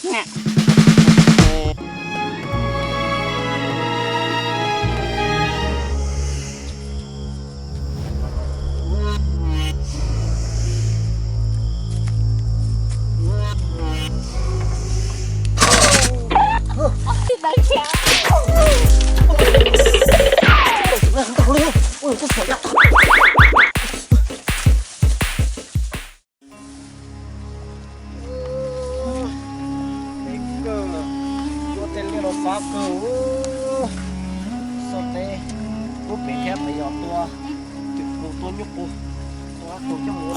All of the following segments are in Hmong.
Peb kawg, ua tej liaj los fab kawg. Xob teb, lub pem thiab pem yos tua, twm qus tua nyuj qus, tua qus coj mus.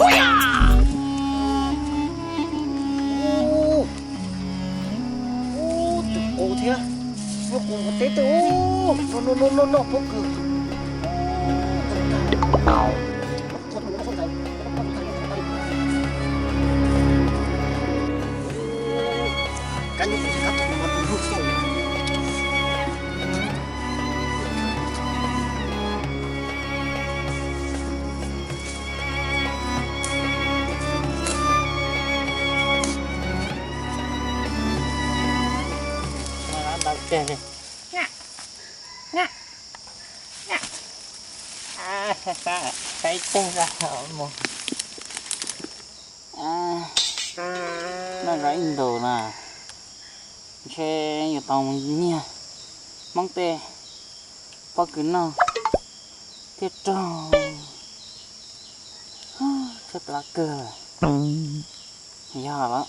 Ub, twm qus thiab nyuj qus ua teb tej ub, no no no no pob kws. Saib teg mus. Noj zog ib ntus na, ntshe yuav tau mus nyiag Hmoob tej pob kws noj thiaj raug. Tshaib plab kawg. Yog lawm.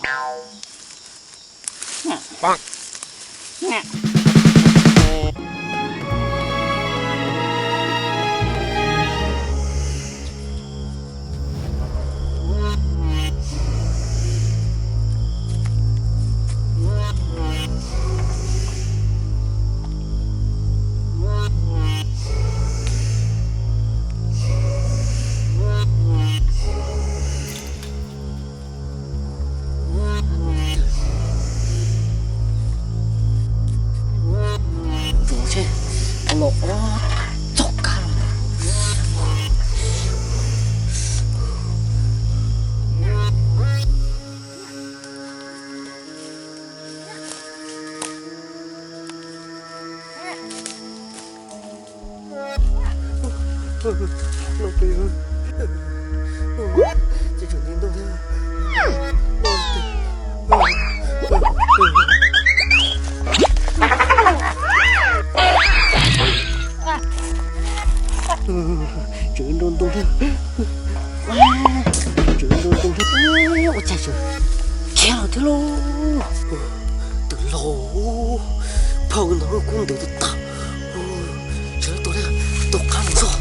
Tus seb, ua los ob txoj kab los ntag. Tswv nrau ntu thiab, tswv nrau ntu thiab, ua cas tswv khiav lawm thiab lauj. Twm laug, phauj ntawd kub ntws tag tag. Tswv tus thiab, tus qab mus txog.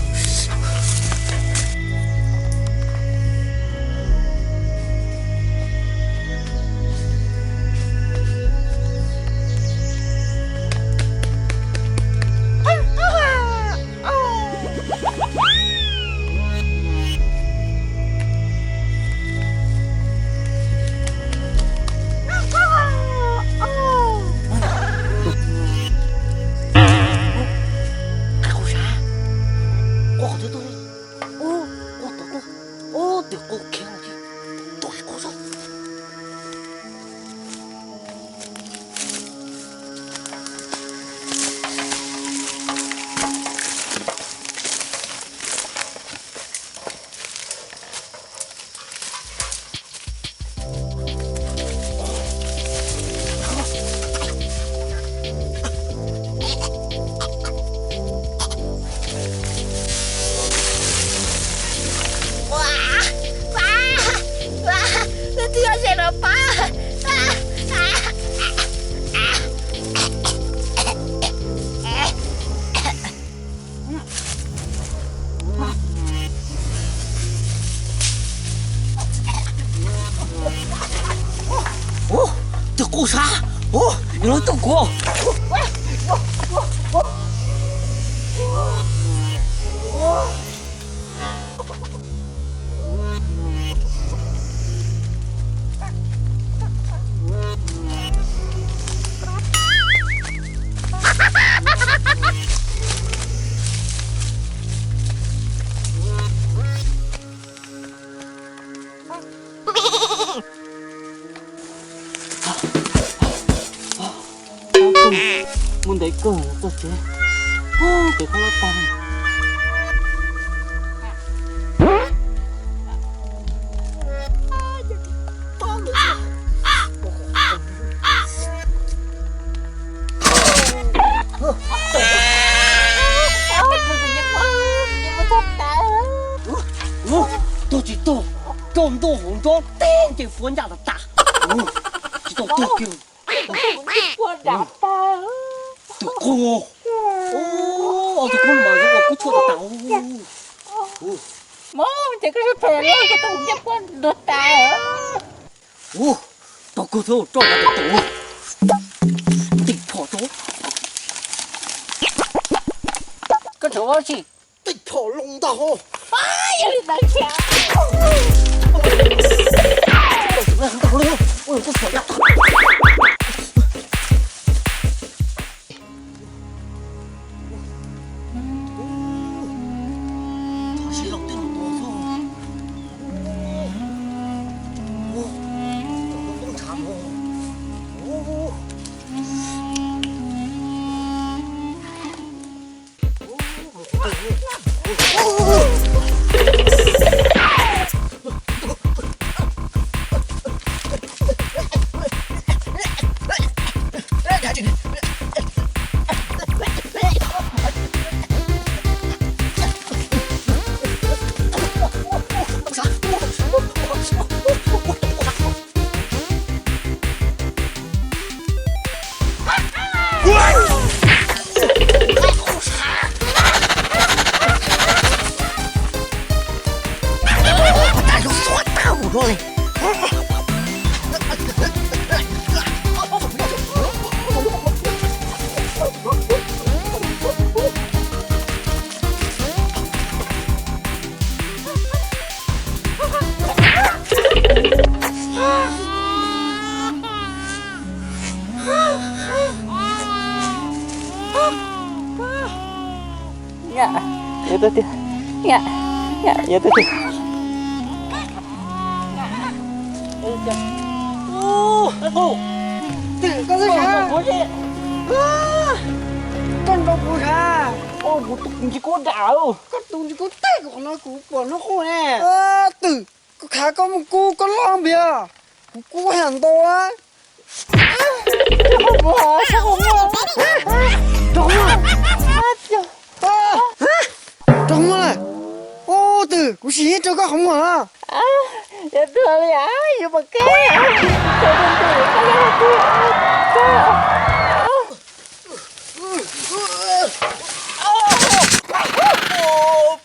Qhov sav, ua qhov twg tuaj li? Ub, ua tod tuaj. Ub, twm qus khiav lawm ces tua ib qus xwb. Leej twg yuav zes los pab. Ub, twm qus sav, ub, yuav los tuaj kuv. Mus ntev kawg txog tsev, tes khaub hlab tag. Tuag tsis tuag, rau ntuj hauv nrob teb nce fuab ncaj tas tas. Tsis tau tuag kiag. Tus qub, tus qub mas ua kub tshuaj tas tas. Mob ces koj sub tham los koj tus ncej quaj ntuag tas. Ua, tau kawg thiab, roj tus tus ntim phom rau. Koj tshuav ua tsi? Ntim phom loo ntag hos. Yog li ntawd thiab. Ntau li, ua koj phom yaj tag. Thov sib laug tej tus tua xwb. Poob ntshav no. Yog, yog tuag tiag. Yog, yog tuag tiag. Twm, koj twb sab. Koj nrau kuv sab. Kuv tus ntsis kub dam. Koj tus ntsis kub teg kuv qhov no kuv pom hnub qub ne. Twm, koj khav koj mus kub koj loj npias. Kuv kub heev ntau a. Rau qhov muag lawm. Ub, Twm, kuv sim rau koj qhov muag na. Yog tuag li, yuav pom keb.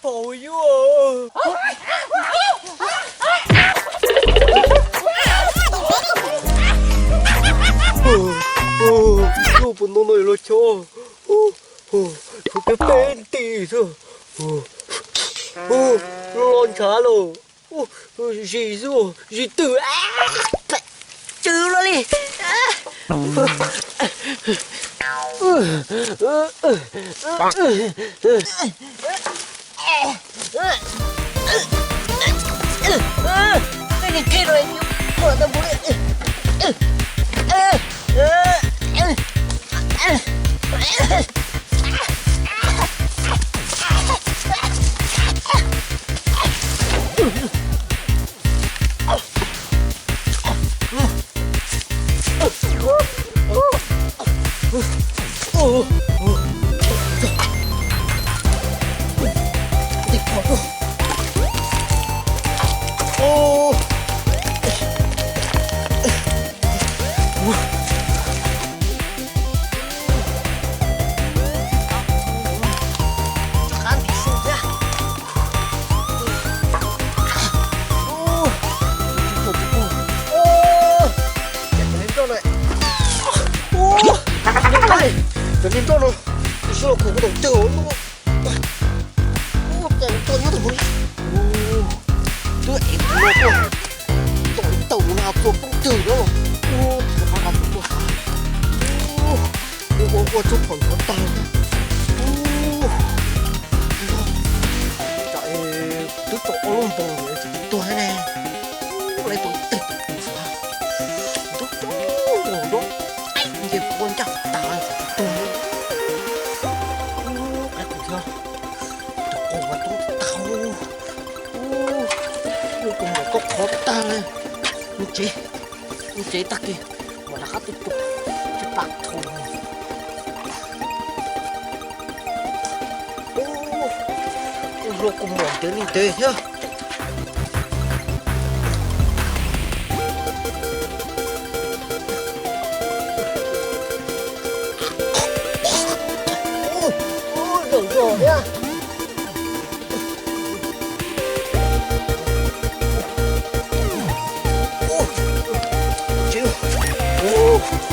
Phaum yuj. Puas ntau no yuav luag chob. Chob peb peb nti xwb. Los ntshav los. Zis xwb, zis twm. Tsw los li. Cov niag nroj no, kuv sib los khuam kuv taum cawg no. Ua cas yuav tuaj nyob tau li. Twb ev kuv no tuaj, tom ib taum na tuaj poob twg no. Ua, tsis pab nqa tus tuaj xav. Ua, ua, ua tsuj phom ntxuav tag. Ua, tsam twb tau ob lub npoos tsis tuag thiab ne. Ua, lawv tau ib teg tus tus xav. Ntub ntub ntub ntub, nce kua ncaj tas tsis tuag. Koj qhov tag li. Mus tsev, mus tsev tag kis, mam rov qab tuaj coj tib pab tho. Ua luaj kuj muaj ntev li ntev thiab. Ua, ua, zoo zog thiab. Ua, tsev, ua,